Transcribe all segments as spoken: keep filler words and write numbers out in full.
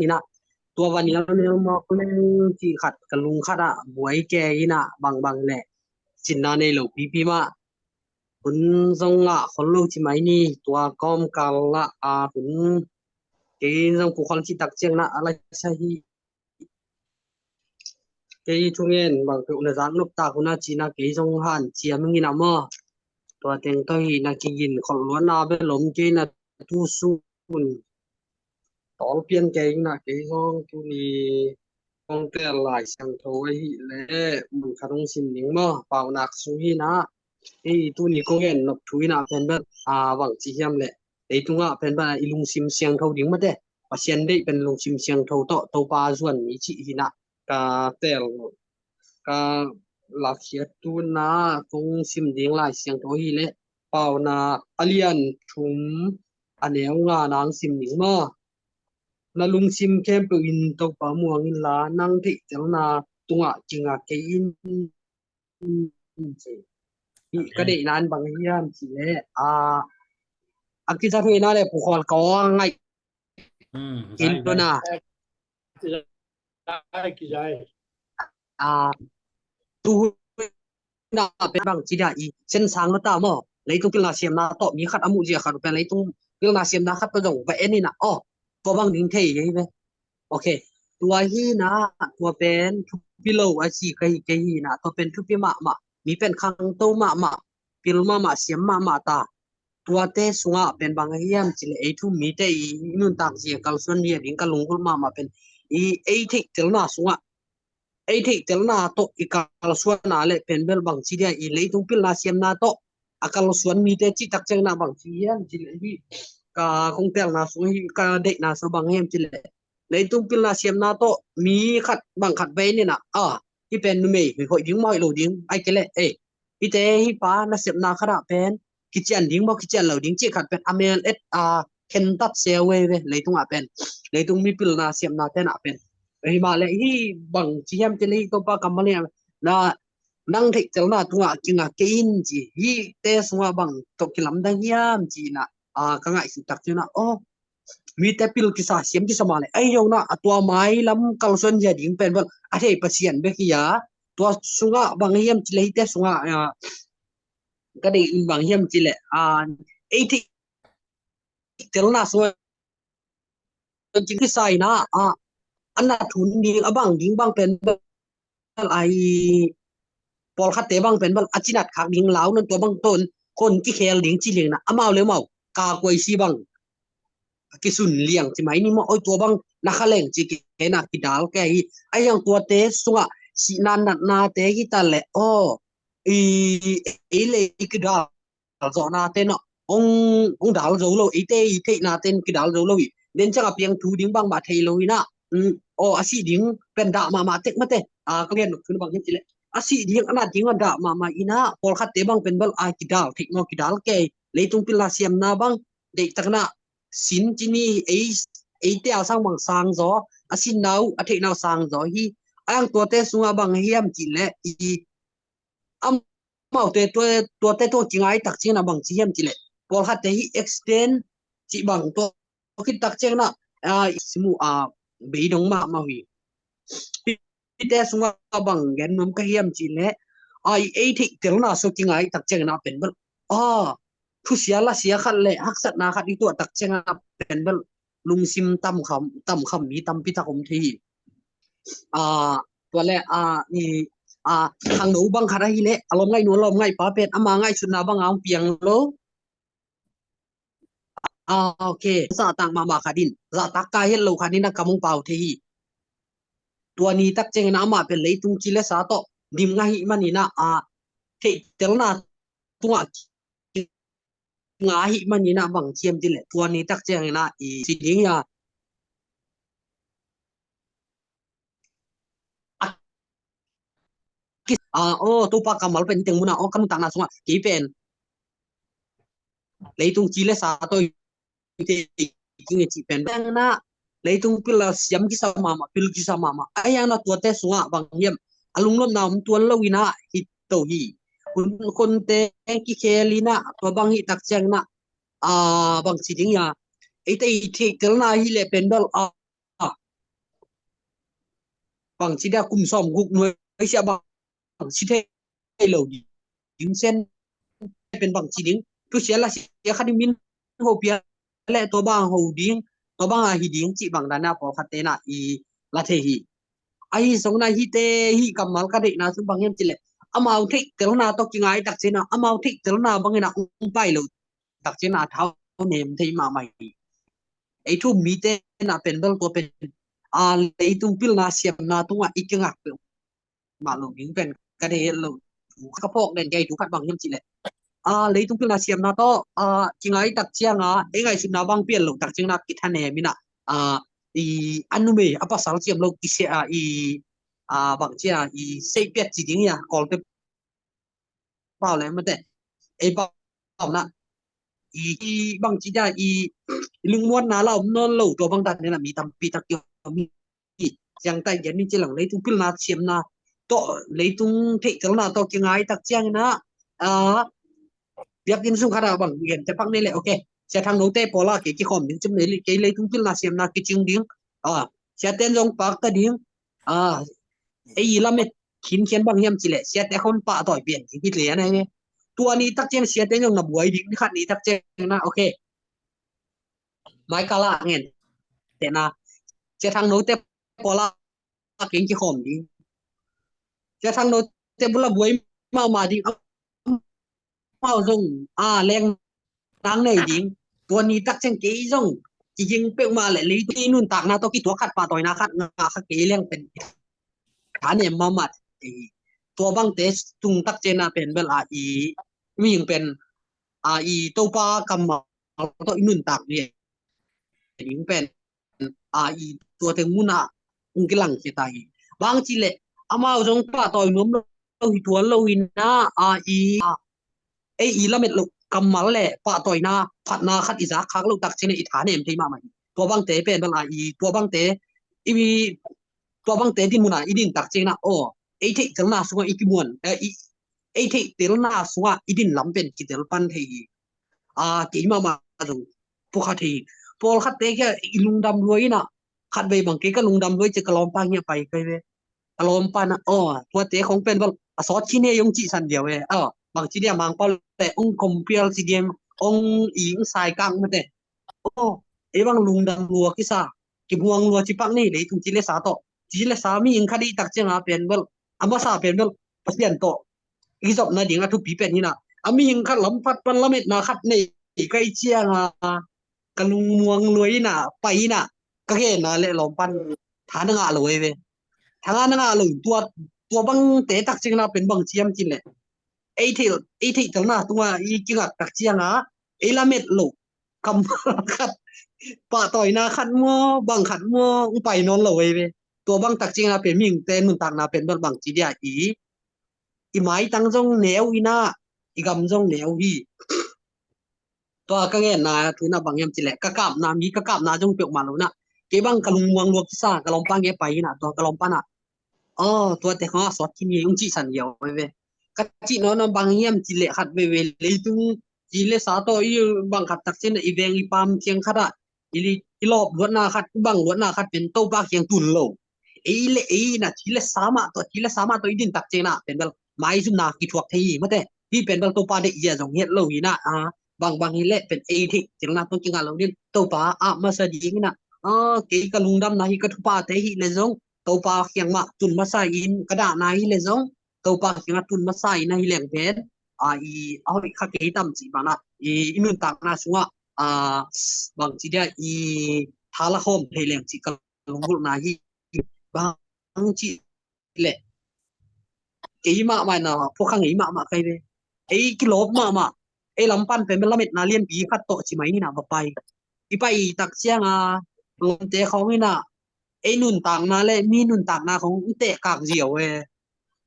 inah, tua van i lam neu mawk leng cih khat ka lung khat ah buai kei inah, bangbang leh cinna nei lo pipi mah. Hun zong ngah khol lo ci mai ni, tua kawmkal ah a hun kei zong pu khol cih tak ciang nah a laisa hi. Kei thungen bang peuh na zak nop tak hun a cina kei zong han ciam ing inah maw. Tua teng tawh hi na kigin kholh luatna bel om kei na tu sun. Tawl pian kei inah kei zong tuni kong tel Lai Siangtho ahih leh mun khat hong sim ning maw. Paunak sung hi na. Hei tuni kong gen nop thu inah pen bel a bang ci hiam leh, leitungah pen bel i lungsim siangtho ding mate. Pasian deih pen lungsim siangtho tawh Topa zuan mi cih hi na. Ka tel ka lakkhiat tu na kong sim ding Lai Siangtho hi leh, Paunak a lian thum a neu nga nang sim ning maw. Na lungsim khempeuh in Topa muang inla, nang theihtelna tungah kingak kei in. Ci. Hi ka deihna in bang hiam cih leh, a, a kizat huaina le pu khol ka aw ngaih. Hmm, in zai, zai. Tuna. Kizai, kizai. A, tu na pen bang ci dia i sen sang lo ta maw. Leitung pilna siamna tawh mi khat a muh zia khat pen leitung pilna siamna khat tawh zong va en inah aw, tua bang ding thei hi ve. Ok. Tua hi na, tua pen thupi lo a ci ka hi kei hi na, tua pen thupi mahmah, mi pen khangto mahmah, pil mahmah, siam mahmah ta. Tuate sungah pen bang hiam cih leh ei thu mite i nuntak zia kalsuan zia ding ka lunggulh mahmah pen i ei theihtelna sungah, ei theihtelna tawh i kalsuanna le pen bel bang ci dia i leitung pilna siamna tawh a kalsuan mite cih tak ciang nah bang ci hiam cih leh hi ka kong telna sung hi ka deihna sung bang hiam cih leh, leitung pilna siamna tawh mi khat bang khat vei ni na a, hi pen numei hoih ding maw hoih lo ding ai ke leh, eh, hite hi pa nasepna khat ah pen kician ding maw kician lo ding cih khat pen a mel et a khentat seu veve leitungah pen, leitung mi pilna siamna tenah pen. Hi mah leh hi bang ci hiam cih leh hi Topa kammal hiam na, nang theihtelna tungah kingak kei in ci, hite sungah bang tawh kilamdang hiam ci na, a, ka ngaihsut tak ciang nah aw, mite pil kisa siam kisa mah leh ei zong nah a tua mai lam kalsuan zia ding pen bel a thei Pasian bek hi a, tua sungah bang hiam cih leh hite sungah, a, ka deih in bang hiam cih leh, a, ei theihtelna sungah kisa inah a, a na thun ding a bang ding bang pen bel ai pawlkhatte bang pen bel a cinat khak ding lau nan tua bang ton kon kikhel ding ci liang na amau le mau ka kuai si bang kisun liang ci mai ni maw. Oi tua bang na kha leng ci ke na kidal ke hi. Ai yang tuate sungah sihna natnate hi ta leh aw, i, ei le i kidal zawhna te na ong, ong dal zo lo, eite i theihna ten kidal zo lo hi. Den ciang a piang thu ding bangmah thei lo hi na. Um, aw, a sih ding pen dah mahmah tek mate. A, ka gen nop thu na bang hiam cih leh, a sih ding a nat ding a dah mahmah inah pawlkhatte bang pen bel a kidal theih maw kidal kei. Leitung pilna siamna bang deihtak nah sin ci ni ei, eite a sang bang sang zaw, a sinna uh a theihna uh sang zaw hi. A yang tuate sungah bang hiam cih leh i, a amaute tua, tuate tua kingai tak ciang nah bang ci hiam cih leh, pawlkhatte hi extend cih bang tua khit tak ciang nah, a, i simu a, beidong mahmah hi. Hite sungah bang gen nuam ka hiam cih leh, a, i ei theihtelna sung kingai tak ciang nah pen bel, a, thusia lasia khat le haksatna khat i tuah tak ciang nah pen bel lungsim tamkham, tamkham mi tampi tak om thei hi. A, tua le, a, i, a, khangno bang khat ahi leh a lawm ngaih nu a lawm ngaih pa pen ama ngaihsutna bang a hong piang lo. A, ok. Zahtak mahmah khat in, zahtak kai het lo khat in a kam hong pau thei hi. Tua ni tak ciangin amah pen leitung ci le sa tawh dim ngah hi manin a, a, theihtelna tungah ngah hi manin a bang ci hiam cih leh tua ni tak ciangin a i si ding hi a. A, aw, Topa kammal pen teng mun a, aw, ka nuntakna sungah kei pen leitung ci le sa tawh i te i king i cih pen bang na, leitung pil a siam kisa mahmah, pil kisa mahmah. A yang na tuate sungah bang hiam a lunglawmna om tuan lo inah hi to hi. Hun, hunte kikhel inah tua bang hi tak ciang nah, a, bang ci ding hi a, eite i theihtelna hi leh pen bel a, a, bangci dia kum sawm guk nuai sia bangci thei lo ding, sen pen bangci ding, tu sia la sia khat ding min ho pia le tua bang ho ding, tua bang a hi ding cih bang dana pawlkhat tena i la thei hi. Ahi song na hite hi kammal ka deihna sung bang hiam cileh, amau theihtelna tawh kingai takciana, amau theihtelna bangina ung pai lo takciana a thau nem thei mahmah hi. Ei thu mite na pen bel tua pen a leitung pilna siamna tungah i kingak peuh mah lo ding pen ka deih lo. Ka phawk den kei thu khat bang hiam cileh, a leitung pilna siamna tawh a kingai takcianga ei ngaihsutna bang pian lo takciangna kithanem ina, a i a numei a pasal ciam lo kisia a i a bangcia i seihpiat ci ding ia kawlte pau le mate ei pau na i bangci dia i lungmuanna la om nawn lo tua bang dan nena mi tampi tak i om hi. Ciangtai gen ni cilang leitung pilna siamna tawh leitung theihtelna tawh kingai takciangina a biakinn sung khata bang gen te pak nei le, ok. Sia Thang note pawla kei kikhawm ding cim nei le kei leitung pilna siamna kicing ding. A sia ten zong pakta ding. A ei i lamet khinkhian bang hiam cileh siate khon pahtawi pian ding hi lian ahi. Tua ni takciang siate zong na buai ding ni khat ni takciang na, ok. Mai kala ngen tena Sia Thang note pawla keng kikhawm ding. Sia Thang note bula buai mahmah ding. Amau zong a leng nang nei ding. Tua ni takciang kei zong kiging peuhmah le leitung nuntakna tawh kituak khat pahtawina khat nga kha kei leng pen thanem mahmah. Tua bangte tung takciana pen bel a i mihing pen a i Topa kammal tawh i nuntak ding pen a i tua teng muna ung kilang khia ta hi. Bang cileh amau zong pahtawi nuam lo hi tuan lo hi na a i a ei i lamet lo kammal le pahtawina phatna khat i zak khak lo takciangin i thanem thei mahmah hi. Tua bangte pen bel a i tua bangte i tua bangte din muna i din takciangina aw ei theihtelna sungah i kimuan ei theihtelna sungah i din lam pen kitel pan thei hi. A kei mahmah zong pukha thei hi. Pawlkhatte kia i lungdam luai ina khat vei bang kei ka lungdam luai ci ka lawmpa ngia pai kai ve. Ka lawmpa na aw tuate khong pen bel a sawt khin he ong cihsan diau e. Aw bang ci dia Mangpau le ong kompial ci diam ong i ong saikang mate. Aw ei bang lungdam lua kisa kimuang lua ci pak nei leitung ci le sa tawh ci le sa mi ing khat i takcianga pen bel a masa pen bel Pasian tawh i zopna ding a thupi pen hina a mihing khat lamphat pan lametna khat nei kai cianga ka lungmuang luai ina pai ina ka genna le lawmpan tha na ngah lo ei ve. Tha nga na ngah lo tua tua bangte takciangna pen bang ciam cin le ei theih ei theihtelna tunga i kingak takcianga ei lamet lo kammal khat pahtawina khat maw bang khat maw ung pai nawn lo ei ve. Tua bang takciangna pen mihingte nuntakna pen bel bang ci dia i i maitang zong neu ina i gam zong neu hi. Tua ka genna tuna bang hiam cileh ka kapna mi ka kapna zong peuhmah lo na kei bang ka lungmuang lua kisa ka lawmpa nge pai ina tua ka lawmpa na aw tuate khong a sawt khin hi ung cihsan diau ei ve. Ka cih nawn bang hiam cileh khat veve leitung ci le sa tawh i bang khat takciangna i veng i pam kiang khatah i lawp luatna khat i bang luatna khat pen Topa kiang tun lo. Ei le ei na ci le sa mah tawh ci le sa mah tawh i din takciangna pen bel maizumna kithuak thei hi mate. Hi pen bel Topa deih ia zong hiat lo hi na a bang bang hi le pen ei theihtelna tawh kingah lo din Topa ah masa ding ina a kei ka lungdamna hi ka thupate hi le zong Topa kiang mah tun masa in ka dahna hi le zong Topa kiangah tun masa in ahi leng pen a i a hoih kha kei tam cih banah i i nuntakna sungah a bang ci dia i thala khawm thei leng cih ka lunggulhna hi. Bang cih leh kei mahmah na phuakha ngei mahmah kai ve. Ei kilawp mahmah ei lampan pen bel lametna lianpi khat tawh ci mai nina va pai. I pai takcianga lawmte khawng ina ei nuntakna le mi nuntakna khawng ung tehkak ziau e.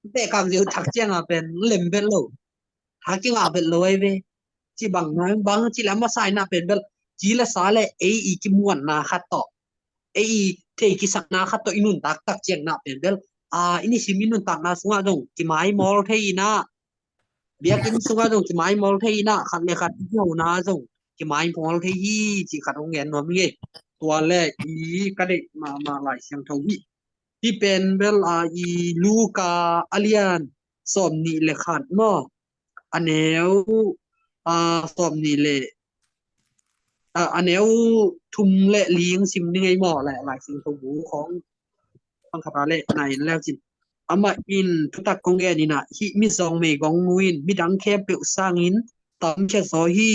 Ung tehkak ziau takcianga pen lem vet lo. Tha kingah vet lo ei ve. Ci bang na bang ci le a masa ina pen bel ci le sa le ei i kimuanna khat tawh ei i thei kisakna khat tawh i nuntak takciangna pen bel a i nisim i nuntakna sungah zong kimaimawl thei ina biakinn sungah zong kimaimawl thei ina khat le khat i kihona zong kimaimawl thei hi cih khat hong gen nuam hi. Tua le i ka deih mahmah Lai Siangtho hi. Hih pen bel a i Luka a lian sawm nih le khat maw, a neu a sawm nih le a, a neu thum le li sim ni ngei maw, le Lai Siangtho bu khawng pang khat a le nai in leu cin. Amah in thutak kong gen in ah, hih mizawng meigong nu in midang khempeuh sangin tamkhia zaw hi.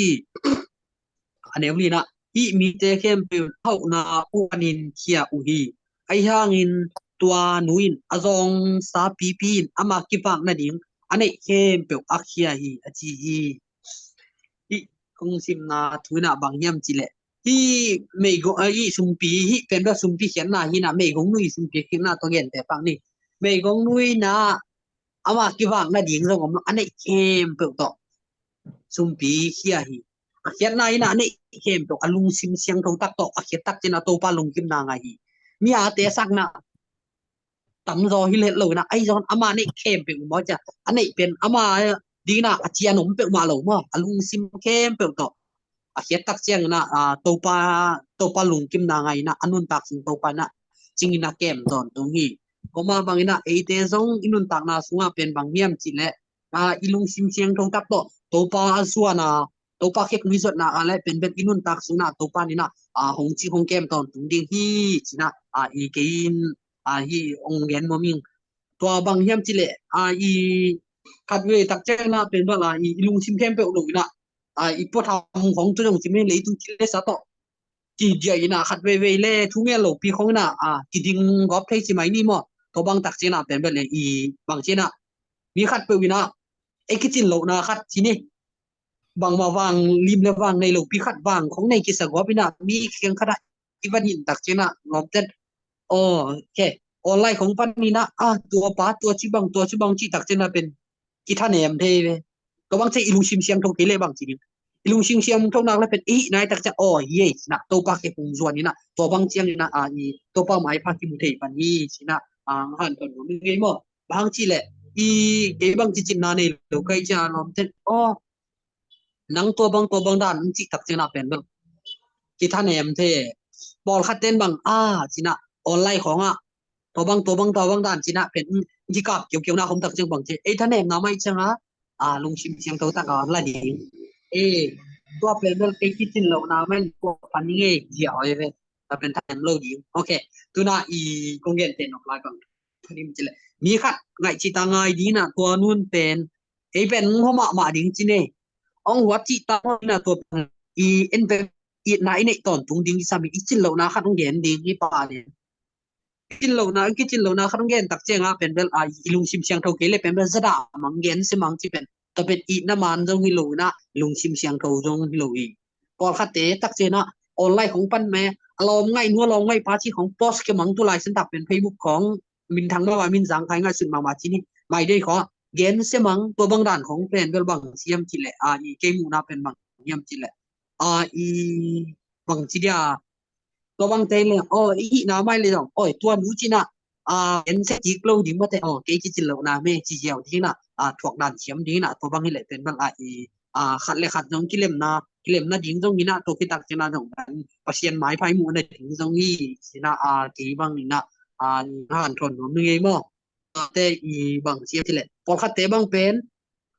A neu li in ah, hih mite khempeuh hauhna uh panin khia uh hi. Ahi hangin tua nu in a zawngsa pipi in ama kivak nading a neih khempeuh a khia hi, a ci hi. Hih kong simna thu in ah bang hiam cih leh, hih meigong, ah, hih sumpi, hih pen bel sumpi khiatna hi in ah, meigong nu i sumpi khiatna tawh gente pak ni. Meigong nu in ah ama kivak nading zong om lo, a neih khempeuh tawh sumpi khia hi. A khiatna in ah a neih khempeuh a lungsim siangtho tak tawh a khiat tak cin ah Topa lungkimna ngah hi. Mi a te sakna tamzaw hi let lo in ah, ahi zong ama neih khempeuh maw cia, a neih pen ama ding in ah a cian om peuhmah lo maw, a lungsim khempeuh tawh a khiat tak ciang in ah, a, Topa, Topa lungkimna ngah in ah, a nuntak sung Topa in ah cing in ah kem tawntung hi. Tua mah bang in ah eite zong i nuntakna sungah pen bang hiam cih leh, a, i lungsim siangtho tak tawh Topa a zuan a, Topa khek mi zuatna a le pen bel i nuntak sung in ah Topa in ah, a, hong cing hong kem tawntung ding hi ci in ah, a, i kei in, a, hih hong gen nuam ing. Tua bang hiam cih leh, a, i khatvei tak ciang in ah pen bel a, i, i lungsim khempeuh lo in ah, a, i puatham khawng tu zong ci mah in, leitung thil le sa tawh kidiah in ah khat veivei le thu ngen lopi khawng in ah, a, kiding gawp thei ci mai ni maw. Tua bang tak ciang in ah pen bel le i bang ciang in ah mi khatpeuh in ah ei kicin lohna khat ci ni, bangmah vang, lim le vang nei lopi khat vang khawng nei kisa gawp in ah mi kiang khat ah i va nin tak ciang in ah lawmten, aw, okay, online khawng pan in ah, a, tua pa tua ci bang, tua ci bang ci tak ciang in ah pen kithanem thei ve. Tua bang ciang i lungsim siangtho kei le bang ci ding. I lungsim siangtho nak le pen i nai tak ciang, aw, hi ei ci in ah Topa khek hong zuan in ah, tua bang ciang in ah, a, i Topa maipha kimu thei pan hi ci in ah, a, hanthawn nuam ing ei maw. Bang cih leh i kei bang cicinna nei lo kai cia lawmten, aw, nang tua bang tua bang dan hong cih tak ciang in ah pen bel kithanem thei. Pawlkhat ten bang, a, ci in ah online khawng ah tua bang tua bang tua bang dan ci in ah pen, mm, kikap kiaukiau na khawng tak ciang bang ci, ei thanemna mai ciang a, a, lungsim siangtho tak a la ding. E, tua pen bel kei kicin lohna mai tua pan ning ei, ziau ei ve. Tua pen thanem lo ding. Okay, tu in ah i kong gente nop lai bang thu dim cih leh, mi khat ngaih cih ta ngai ding in ah tua nu in pen, ei pen hong hua mahmah ding ci ni. Hong huat cih ta ngai in ah tua pen i en pen itna i neih tawntung ding i sam hi. I cin lohna khat hong gen ding hi pa ding. I cin lohna, i cin lohna khat hong gen tak ciang ah pen bel a, i lungsim siangtho kei le pen bel zadah mang gen se mang ci pen, tua pen itna man zong hi lo in ah lungsim siangtho zong hi lo hi. Pawlkhatte tak ciang in ah online khawng pan meh, a lawm ngaih nu a lawm ngaih pa ci khawng post khia mang, tu lai santak pen Facebook khawng minthang mahmah, min zangkhai ngaihsut mahmah ci ni. Mai dei khawng gen se mang, tua bang dan khawng pen bel bang ci hiam cih leh, a, i kei muhna pen bang hiam cih leh, a, i bang ci dia, tua bangte le, aw, i hihna mai le zong, oi, tua nu ci in ah, a, en se kik lo ding mate, aw, kei kicin lohna meh ci ziau ding in ah, a, thuak dan siam ding in ah, tua bang hi leh pen bel a, i, a, khat le khat zong kilemna, kilemna ding zong hi in ah, tua khit tak ciang in ah zong Pasian maipha i muhna ding zong hi ci in ah, a, kei bang in ah, a, hanthawn nuam ning ei maw. Te i bang ci hiam cih leh, pawlkhatte bang pen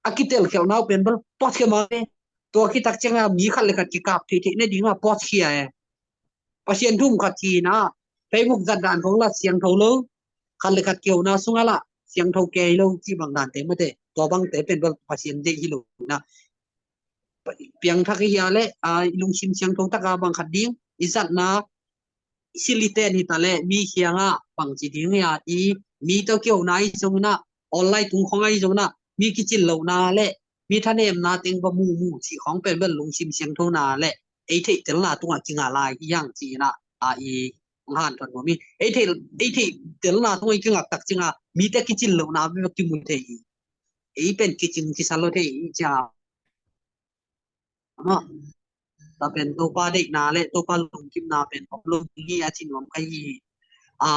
a kitelkhialhna uh pen bel post khia mang e. Tua khit tak ciang a mi khat le khat kikap theihtheih nading a post khia e. Pasian thu um khat ci in ah Facebook zat dan khawng la siangtho lo, khat le khat kihouna sung ah la siangtho kei lo cih bang dante mate, tua bangte pen bel Pasian deih hi lo in ah. Piangthak i hia leh, a, i lungsim siangtho tak a bang khat ding, i zatna siliten hi ta leh, mi kiang ah bang ci ding hia, i mi tawh kihouna ahi zong in ah, online tung khawng ahi zong in ah, mi kicin lohna leh mi thanemna teng va mumu cih khawng pen bel lungsim siangthona leh ei theihtelna tungah kingah lai hi hang ci in ah, a, i hanthawn nuam hi. Ei theih, ei theihtelna tungah i kingah tak ciang a, mite kicin lohna bek kimu thei hi. Ei pen kicing kisa lo thei hi cia. Ama, tua pen Topa deihna le Topa lungkimna pen om lo ding hi a ci nuam ka hi. A,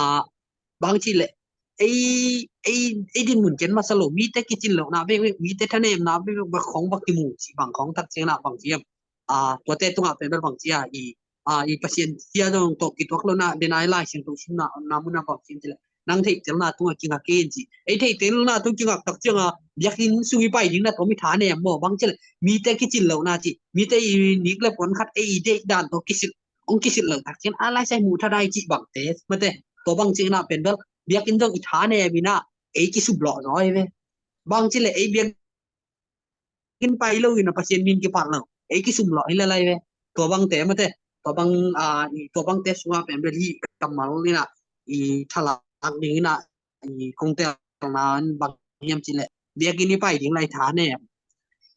bang ci leh, ei, ei, ei dinmun ken masa lo, mite kicin lohna vekvek, mite thanemna vekvek, bang khawng bang kimu ci bang khawng tak ciang a bang ci hiam. A, tuate tungah pen bang ci a, i, a, i Pasian cia dong tawh kituak lohna, den a i Lai Siangtho simna, na mun a bang ci hiam ci leh, Nang theihtelna tungah kingak kei in ci. Ei theihtelna tung kingak tak ciangah biakinn sung i pai ding na tawm i tha nem maw? Bang cileh mite kicin lohna ci, mite i nik le puan khat ei i deih dan tawh kisil, hong kisil loh tak ciang a laisai muh tha dai cih bangte mate. Tua bang ciangin ah pen bel biakinn zong i tha nem in ah ei kisum lawh zaw hi ve. Bang cileh ei biak in pai lo in a Pasian min kipat lo, ei kisum lawh hi le lai ve. Tua bangte mate, tua bang, ah, i, tua bangte sungah pen bel hih kammal in ah i thalak ding in ah i kong telna in bang hiam cileh biakinn i pai ding lai tha nem.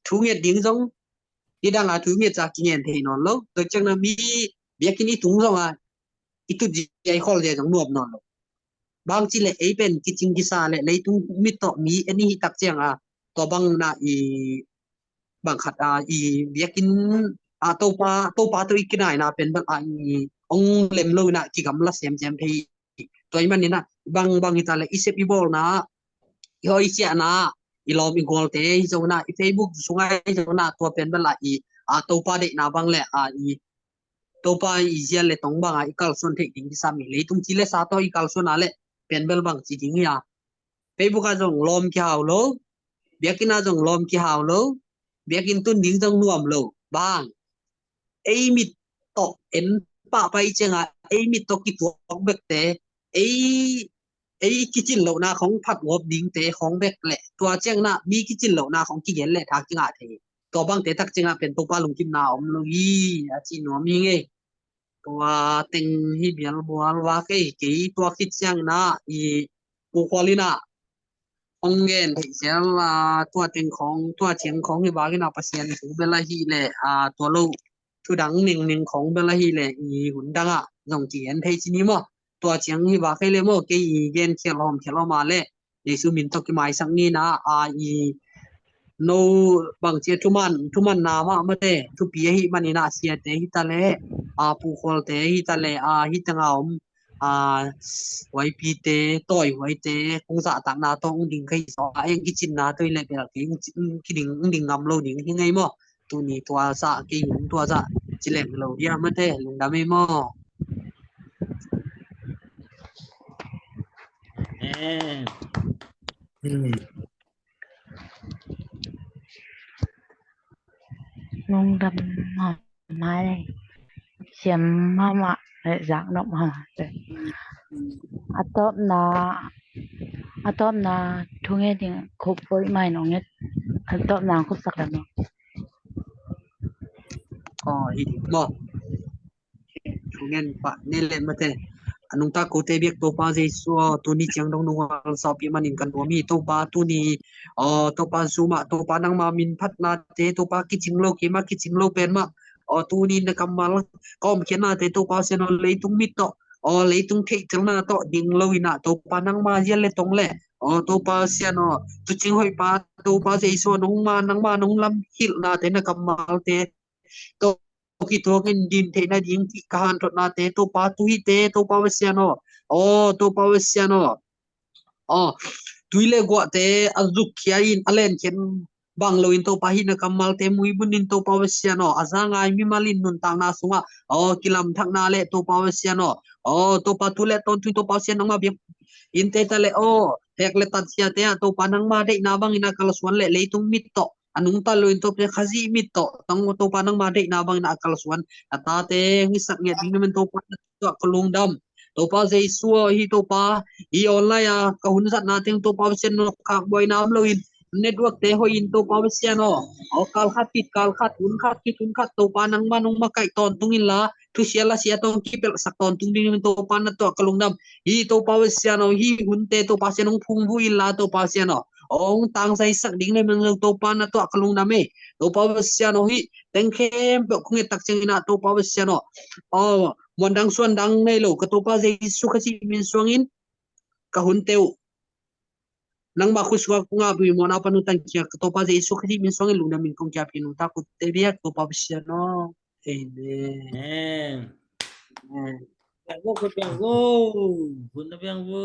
Thu nget ding zong i dang a thu nget ca kingen thei nawn lo. Tua ciang na mi biakinn i tung zong a i tut zia i khol zia zong nuam nawn lo. Bang cileh ei pen kicing kisa le leitung mit tawh mi en i hi tak ciang a tua bang na i bang khat a i biakinn a Topa, Topa tawh i kinaina pen bang a i hong lem lo in ah kigamla semsem thei. Tua i manin ah bang bang hi ta le i sep i bawlna, i hawisiahna, i lawm i gualte hi zong in ah i Facebook sungah hi zong in ah tua pen bang la i a Topa deihna bang le a i Topa i zia le tong banga i kalsuan theih ding kisam hi. Leitung ci le sa tawh i kalsuan a le pen bel bang ci ding hi a. Facebook ah zong lawm kihau lo, biakinn ah zong lawm kihau lo, biakinn tun ding zong nuam lo. Bang ei mit tawh en pahpah i cianga ei mit tawh kituak bekte, ei ei kicin lohna khong phatgawp dingte khong bek le tua ciang na mi kicin lohna khong kigen le tha kingah thei. Tua bangte tak ciangah pen Topa lungkimna om lo hi a ci nuam hi ngei. Tua teng hi bialbual va kei kei tua khit ciang na i Pu Khual in ah hong gen theih zel a tua teng khong tua ciang khong hi vak in ah Pasian thu bel ahi le a tua lo thudang ningning khong bel ahi le i hun dangah zong kigen thei ci ni maw? Tua ciang hi vak kei le maw kei i gen khial hawm khial hawm a le Jesu min tawh kimaisak ni na a i no bang cia thuman thuman na mah mate thupi ahi manin ah siate hi ta le a Pu Khualte hi ta le a hi tanga om a huaipite tawi huaite kong zahtakna tawh ong ding kha hi zaw a eng kicinna tawh i le bel kei ong ding ngam lo ding hi ngei maw? Tuni tua zah kei hun tua zah ci lem lo dia mate lungdam ei maw? Amen. Lungdam mahmah ei. Siam mahmah le zak nop mahmah ei. A tawpna a tawpna thu nge ding khup poi mai nong nget a tawpna khup sak lam. Aw hi ding maw? Thu ngen pah ne le mate. A nungta kote biak Topa Jesu aw tuni ciang dong nung al saupi manin kan duam hi Topa tuni aw Topa Zoom ah Topa nangma min phatnate Topa kicing lo keima kicing lo pen mah aw tuni na kammal ka om khiatnate Topa sian aw leitung mit tawh aw leitung theihtelna tawh ding lo in ah Topa nangma zial le tong le aw Topa sian aw tucing hoih pa Topa Jesu nongma nangma nong lam hilhnate na kammalte tawh kituakin din theihna ding ka hanthotnate Topa tuhite Topa va sian aw aw Topa va sian aw aw tui le guahte a zukkhia in a lenkhen bang loin Topa hihna kammalte muibun in Topa va sian aw a za ngai mimal in nuntakna sungah aw kilamthakna le Topa va sian aw aw Topa thu le tawntung Topa va sian nangma biak innte ta le aw hek le tat siate ah Topa nangma deihna bangin a kalsuan le leitung mit tawh a nungta loin Topa Khazih mit tawh tang Topa nangma deihna bangin a kalsuan a tate ngisak ngiat ding namen Topa na tuah ka lungdam. Topa Jesu aw hi Topa hi online a ka hun zatna teng Topa va sian aw khak buaina om loin network te hoih in Topa va sian aw aw kal khat khit kal khat hun khat khit hun khat Topa nangma nong makaih tawntung inla thusia lasia tawh kipelhsak tawntung ding namen Topa na tuah ka lungdam. Hi Topa va sian aw hi hunte Topa sian hong phungvuh inla Topa sian aw hong tangzaisak ding namen Topa na tuah ka lungdam ei. Topa va sian aw hi teng khempeuh kong et tak ciangin ah Topa va sian aw aw muandang suandang nei lo ka Topa Jesu Khazih min suangin ka hunte uh nangma khut sungah kong ap hi muan a pan uh tangkia ka Topa Jesu Khazih min suangin lungdam in kong kiap hi nungta kote biak Topa va sian aw. Amen. Amen. Amen. Biang vo, biang vo. Hun na biang vo.